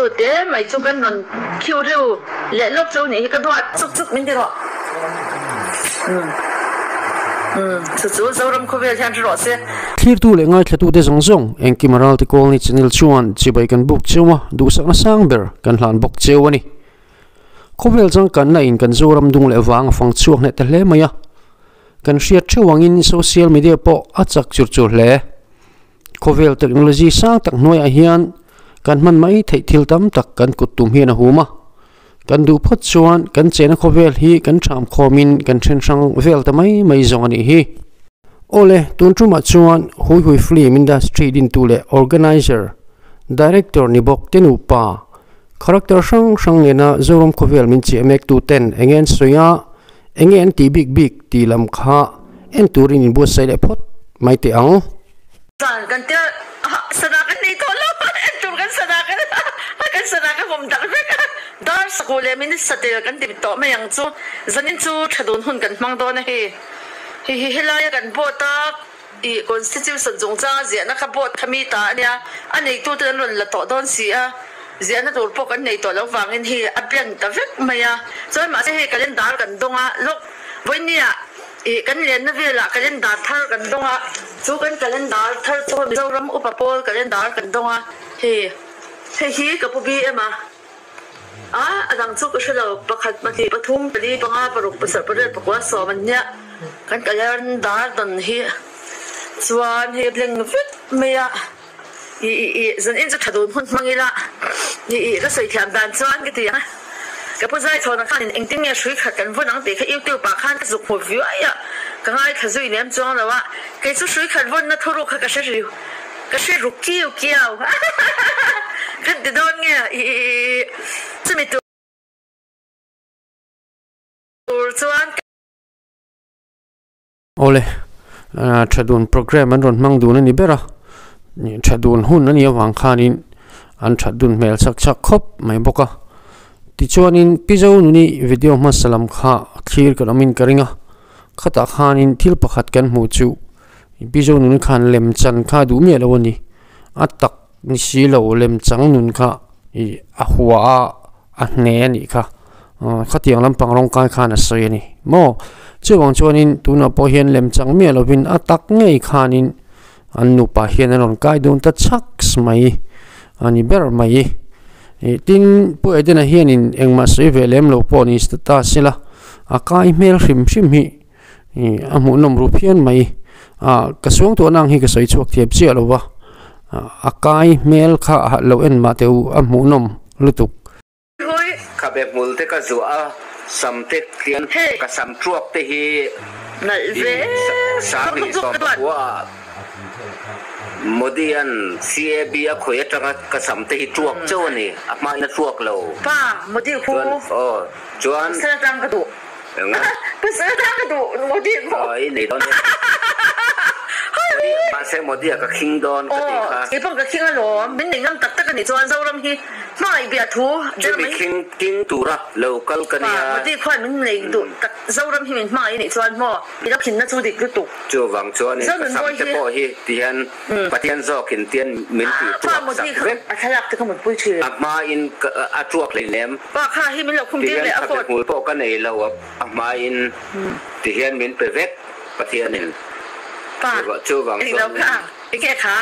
Tute mai chu kan rawn khiu reuh leh lawk chu nih hi ka duat chuk chuk min ti rawh. Umm umm chu chu Zoram khawvel hian hre rawh se. Thlirtu leh ngaithlatute zawng zawng engkim a ralte Kawlni channel chuan chibai kan buk cheu a, duhsakna sang ber kan hlan bawk cheu a ni. Khawvel changkanna in kan Zoram dung leh vang a fang chhuak hneh ta hle mai a, kan hriat theuh angin social media pawh a chak chur chur hle. Khawvel technology sang tak hnuaiah hian kan hman mai theih thil tam tak kan kut tum hian a hum a, kan duh phawt chuan kan chena khawvel hi kan ṭham khawmin kan then hrang vel ta mai mai zawng a nih hi. Awle, tun ṭumah chuan Hui Hui Film Industry dintu leh organizer, director ni bawk te nupa, character hrang hrang nena Zoram khawvel min chiah mektu ten enge an sawi a, Enge an tih bik bik tih lam kha en turin inbuatsaih leh phawt mai teh ang. Zan kan tia sana kan nei tawh lo en tur kan sana kan kan sana ka vawm darh vek a, dar sakuh leh minute satel kan ti tawh mai ang chu, zanin chu tha dun hun kan hmang dawn a hei hi hi helaia kan board a ih constitution chungchanga ziahna kha board kha mi ta a nia, a neitute an rawn la tawh dawn si a. Ziahna tur pawh kan nei tawh lo vangin hi a blank ta vek mai a, chuan mahse hei calendar kan dawng a, lawk vawinia ih kan lenna velah calendar thar kan dawng a, chu kan calendar thar chu Mizoram upa pawl calendar kan dawng a, hei hei hi ka pu BM a, a a dang chu ka hre lo, pakhat, pahnih, pathum, pali, panga, paruk, pasarh, pariat, pakua, sawm an nia, kan calendar dawn hi chuan hei a blank vek mai a. I i i, zan in chu tha dun hun hmang ila, i i ka sawi thiam dan chuan ka ti ang a, ka pu Zaichhawna khan in engtin nge hrui khat kan vun ang tih kha YouTube ah khan ka zuk hmu viai a, ka ngaithla zui lem chuang lo a, kei chu hrui khat vunna thuruk kha ka hre riu, ka hre ruk kiu kiau kan ti dawn nge i i i chumi tur chuan ka. Awle, tha dun programme an rawn hmang dun a ni ber a, tha dun hun a nih avang khanin an that dun hmel chak chak khawp mai bawk a. Tichuanin Pi Zonuni video hmasa lam kha thlir kan awmin ka ring a, khatah khanin thil pakhat kan hmuh chu Pi Zonuni khan lem chan kha duh miah lo a ni, a tak ni si lo lem chang nun kha ih a hua a. A hne a nih kha khatiang lampang rawng kai khan a sawi a ni maw chuvang chuanin tunah pawh hian lemchang miah lovin a tak ngei khanin an nupa hian an rawn kai dun ta chhaks mai a ni ber mai ih tin Pu Edena hianin engmah sawi ve lem lo pawh ni ta sela a kai hmel hrim hrim hi ih a hmuhnawm ru phian mai ah ka suangtuahna ang hi ka sawi chhuak thiam chiah lo va a kai hmel kha a lo en mah teh u a hmuhnawm lutuk. Khabe hmul te ka zuah a, sam te tlian ka sam tuak te hi 2019 ah Modi an CAB a khawi atanga ka sam te hi tuak chauh a ni, a hmain a tuak lo. Chuan aw chuan. Enga? Pasal ta ka duh Modi pawh. Aw i nei dawn e. Modi mahse Modi a ka khing dawn ka tih kha. Aw kei pawh ka khing alawm. Min nei ngam tak tak a nih chuan Zoram hi hmangaih biah thu Chumi khing king tura lo kal ka nia. Modi khuan min nei duh tak Zoram hi min hmangaih a nih chuan maw i lo khinna chu dik lutuk. Chuvang chuan in ka sam te pawh hi ti hian Pathian zawk in tian min tih tuak sak vek. A thlalak te ka mutpui thin. A hma in a tuak hleinem. Pa kha hi min lo khum Ti tir hian leh a khabe phone. hmul pawh ka nei lo a hmaiin ti hian min pe vek Pathianin. Pa Chuvang eng lo chuan kha enge kha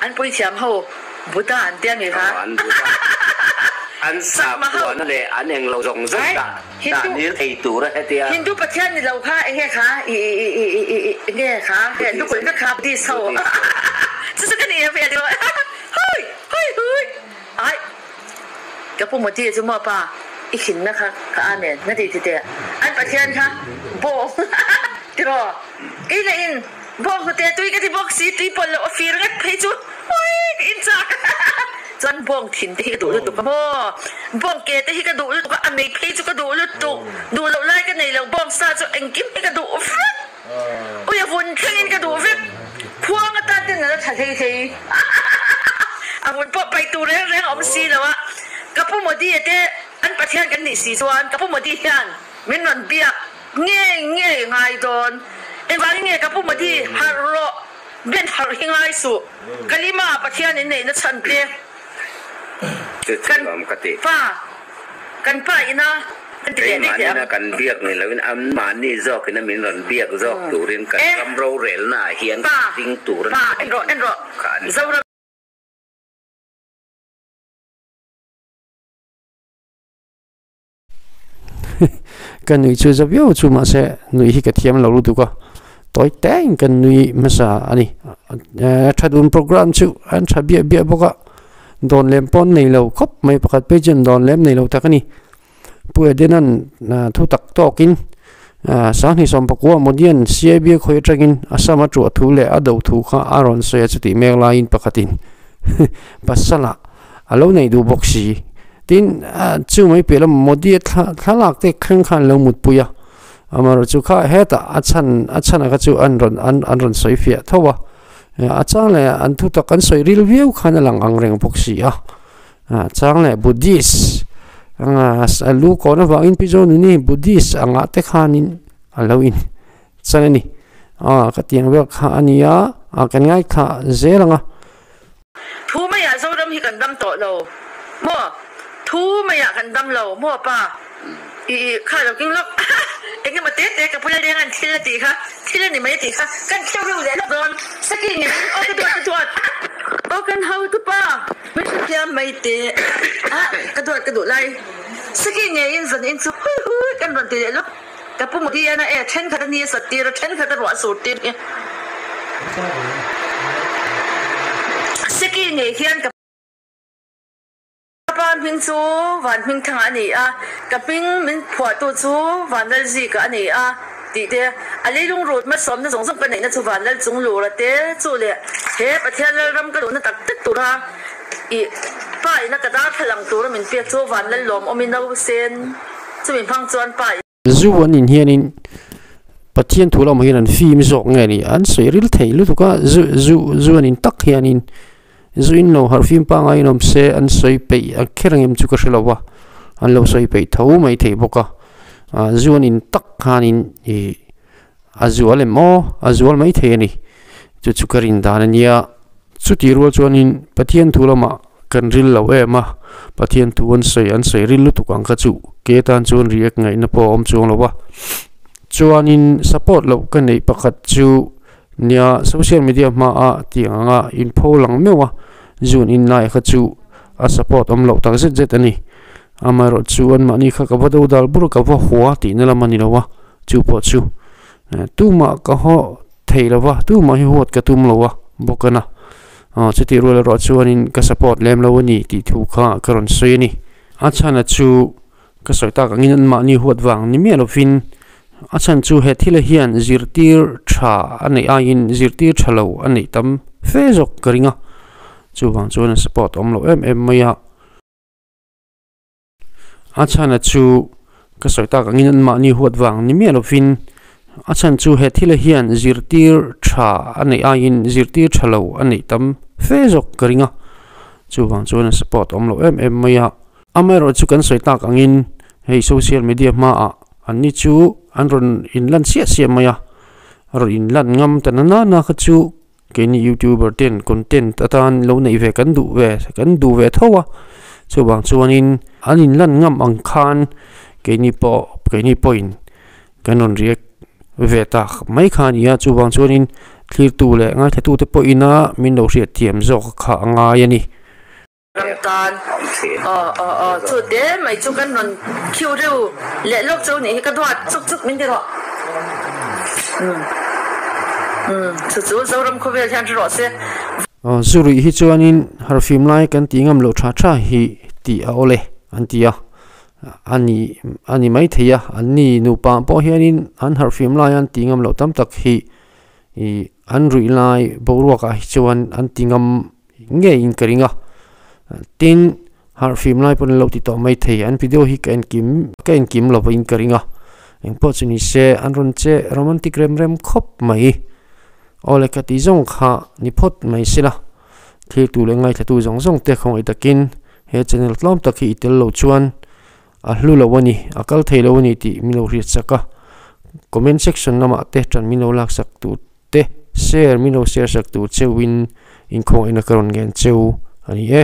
an puithiam ho Buddha an tia mi kha. Aw an Buddha an Chakma ho. sakhuana leh an eng lo zawng zawng Ai dah dah Hindu nil thei tur a hetia. Hindu Pathian ni lo kha enge kha i i i i i i enge kha Buddhist lukul an vek kha Buddhist ho Buddhist ho. Chu chu ka ni em ve tiraw hui hui hui ai. Ka pu Modi chu maw pa i khinna kha ka amen na ti ti teh. An Pathian kha bawng tiraw kei leh in bawng hnute tui ka ti bawk si tui pawlh loh a fir ngat phei chu ui ka in chak chuan bawng thin te hi ka duh lutuk a maw bawng ke te hi ka duh lutuk a a mei phei chu ka duh lutuk duh loh lai ka nei lo bawng sa chu engkim hi ka duh vek ui a vun thleng in ka duh vek khuang atan ten a la tha hlei hlei a vun pawh paih tur reng reng a awm si lo a ka pu Modi a te an Pathian kan nih si chuan ka pu Modi hian min rawn biak ngei ngei ngai dawn engvangin nge ka pu Modi harh rawh ben harh hi ngai suh Kalima Pathian in neihna chhan te. Chu chu nuam ka ti. Pa, kan pa ina kan ti leh daih teh ang. Keimahni ina kan biak ni loin anmahni zawk ina min rawn biak zawk turin kan ram rorelna ah hian kan ding tur a ni tih kha a ni. Ka nui chu za viau chu mahse nui hi ka thiam lo lutuk a, tawi teng kan nui hmasa a ni. Tha dun program chu an tha biah biah bawk a, dawn lem pawh an nei lo khawp mai pakhat phei chuan dawn lem nei lo tak a ni. Pu Edena'n thu tak tawkin Sanghnih sawmpakua Modian CIB khawi atangin Assam a tuah thu leh a do thu kha a rawn sawi a chutih mek laiin pakhatin pasala a lo neih duh bawk si. Tin, chu mai piah lamah Modi-a thlalak te thleng khan an lo mutpui a, amaherawhchu kha hetah a chhan a chhana kha chu an rawn an rawn sawi fiah tho a, a chang leh an thutak an sawi ril viau khan a lang ang reng bawk si a, chang leh Buddhist anga a lu kawn avangin Pi Zonuni Buddhist angah te khanin a lo in chan a ni. Ka tiang vel kha a ni a, kan ngaithla zel ang a. Thu maiah Zoram hi kan dam tawh lo maw? Thu maiah kan dam lo maw pa? I i kha lo king lawk eng emaw te te ka pula leng an thil a tih kha thil a ni mai a tih kha kan theu reuh leh lawk dawn saki nge aw ka duat ka duat aw kan hotu pa min hrethiam mai teh a ka duat ka duh lai saki nge in zan in chu hui hui kan rawn ti leh lawk ka pu Modiana e thenkhat a ni a sat tir a thenkhat a ruah sur tir hi Seki ngei hian ka pa hming chu Van Hmingthanga a ni a, ka hming min phuahtu chu Vanlalzika a ni a tih te, a leilung rut hmasawmna zawng zawng ka neihna chu Vanlal Chunglura te chu leh he Pathian Lalram ka duhna tak tak tura i pa ina ka darthlalang tura min pek chu Vanlal Lawmawmi nausen chumi hmang chuan pa Zu an in hianin Pathian thu lamah hian an fim zawk nge ni an sawi ril thei lutuk a zu zu zu an in tak hianin zu in lo harh fim pangai in awm se an sawi peih a kher ang em chu ka hre lo va an lo sawi peih tho mai thei bawk a ah zu an in tak khanin ih a zual em aw a zual mai thei a ni chu chu ka rin dan a nia. Chutih rual chuanin Pathian thu lamah kan ril lo em a, Pathian thu an sawi an sawi ril lutuk ang kha chu ke tan chuan react ngaihna pawh a awm chuang lo a. Chuanin support loh ka neih pakhat chu nia social media hmaa tih ang anga inpho lang meuh a, zun in lai kha chu a support awm loh tak zet zet a ni. Amaherawh chu anmahni kha ka va do dal bur a, ka va hua tihna lam a ni lo a, chu pawh chu Tumah ka haw thei lo va, tumah hi huat ka tum lo a bawk a na. Aw chutih rual erawh chuanin ka support lem lo a ni tih thu kha ka rawn sawi a ni. A chhana chu ka sawi tak angin anmahni huat vang ni miah lovin a chhan chu he thila hian zirtir tha a neih aiin zirtir tha lo a neih tam fe zawk ka ring a, chuvang chuan a support awm lo em em mai a. A chhana chu ka sawi tak angin anmahni huat vang ni miah lovin a chhan chu he thila hian zirtir tha a neih aiin zirtir tha lo a neih tam fe zawk ka ring a, chuvang chuan a support awm lo em em mai a. Amaherawh chu kan sawi tak angin hei social media hmaah anni chu an rawn inlan siah siah mai a, a rawn inlan ngam ta na na kha chu Keini youtuber ten content atan lo neih ve kan duh ve kan duh ve tho a, chuvang chuanin an inlan ngam ang khan keini pawh keini pawhin kan rawn react ve tak mai kha a ni a, chuvang chuanin thlirtu leh ngaithlatute pawhina min lo hriatthiam zawk kha a ngai a ni. Ram tan aw aw aw chu te mai chu kan rawn khiu reuh leh lawk chu nih hi ka duat chuk chuk min ti rawh umm umm chu chu Zoram khawvel hian hre rawh se. Aw zu ruih hi chuanin harfim lai kan tih ngam loh tha tha hi tih a awle an ti a, a ni a ni maithei a, an ni nupa pawh hianin an harfim lai an tih ngam loh tam tak hi ih an ruih lai boruak ah hi chuan an ti ngam ngeiin ka ring a tin harhfim lai pawn an lo ti tawh mai thei an video hi ka enkim ka enkim lo in ka ring a engpawh chu ni se an rawn che romantic rem rem khawp mai aw le ka tih zawng kha ni phawt mai sela thil tu leh ngaithla tu zawng zawng te khawngaih takin he channel tlawm tak hi i tel lo chuan a hlu lo a ni a kal thei lo a ni tih min lo hriat sak a comment section lamah te tan min lo lak sak tur te share min lo share sak tur cheuhin inkhawngin a ka rawn ngen cheu a ni e.